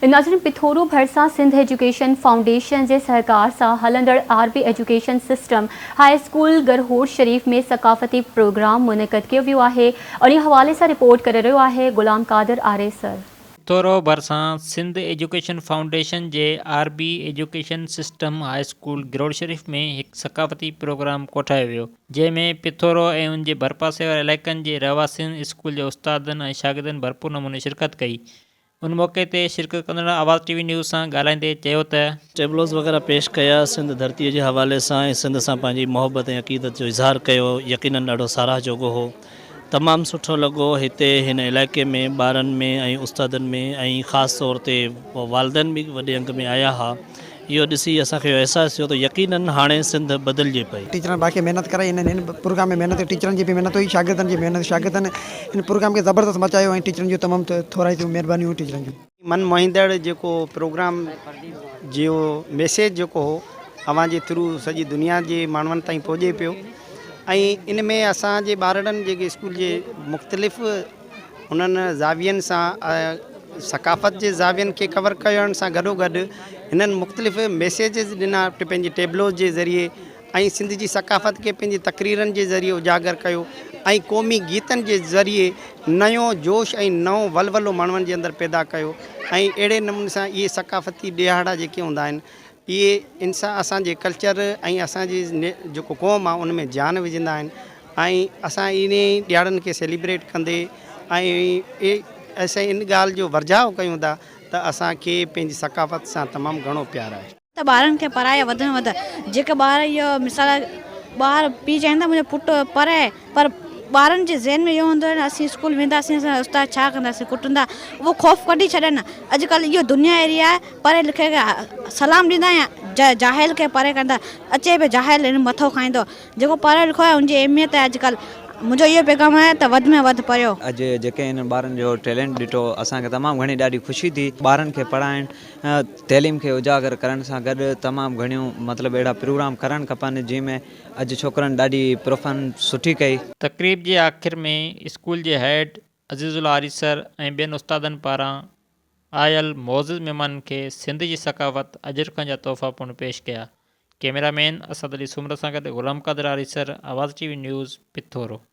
ناظرين پٿورو ڀرسان Sindh education foundation جي سهڪار سان هلندڙ R B education system high school Garhor Sharif ۾ ثقافتي پروگرام منعقد ڪيو ويو آهي انهي حوالي سان رپورٽ ڪري رهيو آهي غلام قادر آريسر. پٿورو ڀرسان سنڌ ايجوڪيشن فائونڊيشن جي R B education system high school Garhor Sharif ۾ هڪ ثقافتي پروگرام ڪوٺايو ويو جنهن ۾ پٿورو ۽ ان جي ڀرپاسي واري علائقن جي رهواسين اسڪول جي استادن ۽ شاگردن ڀرپور نموني شرڪت ڪئي ان موقعي تي شرڪت ڪندڙن آواز ٽي وي نيوز سان ڳالهائيندي چيو ته. ٽيبلوز وغيره پيش ڪيا، سنڌ ڌرتيء جي حوالي سان ۽ سنڌ سان پنهنجي محبت ۽ عقيدت جو اظهار ڪيو، يقينن ڏاڍو ساراهه جوڳو هو. تمام سٺو لڳو هتي هن علائقي ۾ ٻارن ۾ ۽ استادن ۾ ۽ خاص طور تي والدين به وڏي انگ ۾ آيا ها. اهو ڏسي اسان کي اهو احساس ٿيو ته يقينن هاڻي سنڌ بدلجي پئي. ٽيچرن باقي محنت ڪرائي انهن هن پروگرام ۾ محنت ٽيچرن جي به محنت هئي شاگردن جي محنت شاگردن هن پروگرام کي زبردست مچايو ۽ ٽيچرن جون تمام ٿورائتيون مهربانيون ٽيچرن جون. من موهيندڙ جيڪو پروگرام جو ميسيج جيڪو هو اوهان جي ٿرو سڄي دنيا جي ماڻهن تائين پهچي پيو ۽ ان ۾ اسان جي ٻارڙن جيڪي اسڪول جي مختلف انهن زاوين سان ثقافت جي زاوين کي ڪور ڪرڻ سان گڏو گڏ هنن مختلف ميسيجز ڏنا پنهنجي ٽيبلوز جي ذريعي ۽ سنڌ جي ثقافت کي پنهنجي تقريرن جي ذريعي اجاگر ڪيو ۽ قومي گيتن جي ذريعي نيو جوش ۽ نئون ولولو ماڻهن جي اندر پيدا ڪيو ۽ اهڙي نموني سان اهي ثقافتي ڏهاڙا جيڪي هوندا آهن اهي انسان اسان جي ڪلچر ۽ اسان جي جيڪو قوم آهي ان ۾ جان وجهندا آهن ۽ اسان انهي ڏهاڙن کي سيليبريٽ ڪندي ۽ اسين ان ڳالهه جو ورجاء ڪيون ٿا ته اسان کي پنهنجي ثقافت سان تمام گهڻو پيار آهي. ته ٻارن کي پڙهايو وڌ ۾ وڌ جيڪي ٻار اهو مثال ٻار پيء چاهين ٿا منهنجو پٽ پڙهي پر ٻارن جي ذهن ۾ اهو هوندو آهي نه اسين اسڪول وينداسين اسان جا استاد ڇا ڪندا اسين ڪٽندا اهو خوف ڪڍي ڇڏن اڄڪلهه اهو دنيا اهڙي آهي پڙهي لکي کي سلام ڏيندا يا جاهل کي پري ڪندا اچي پيو جاهل هن مٿو کائيندو جيڪو پڙهيو لکيو آهي ان جي اهميت آهي اڄڪلهه منهنجو اهو پيغام آهي ته وڌ ۾ وڌ پڙهيو. اڄ جيڪي انهن ٻارن جو ٽيلنٽ ڏٺو اسان کي تمام گهڻي ڏاڍي خوشي ٿي ٻارن کي پڙهائڻ تعليم کي اجاگر ڪرڻ سان گڏ تمام گهڻيون مطلب اهڙا پروگرام ڪرڻ کپن جنهن ۾ اڄ ڇوڪرن ڏاڍي پرفارمنس سٺي ڪئي. تقريب جي آخر ۾ اسڪول جي هيڊ عزيز الله آريسر ۽ ٻين استادن پاران آيل معزز مهمانن کي سنڌ جي ثقافت اجرڪن جا تحفا پڻ پيش ڪيا. ڪئميرا مين اسد علي سومرو سان گڏ Ghulam Qadir Arisar, Awaz T V news, Pithoro.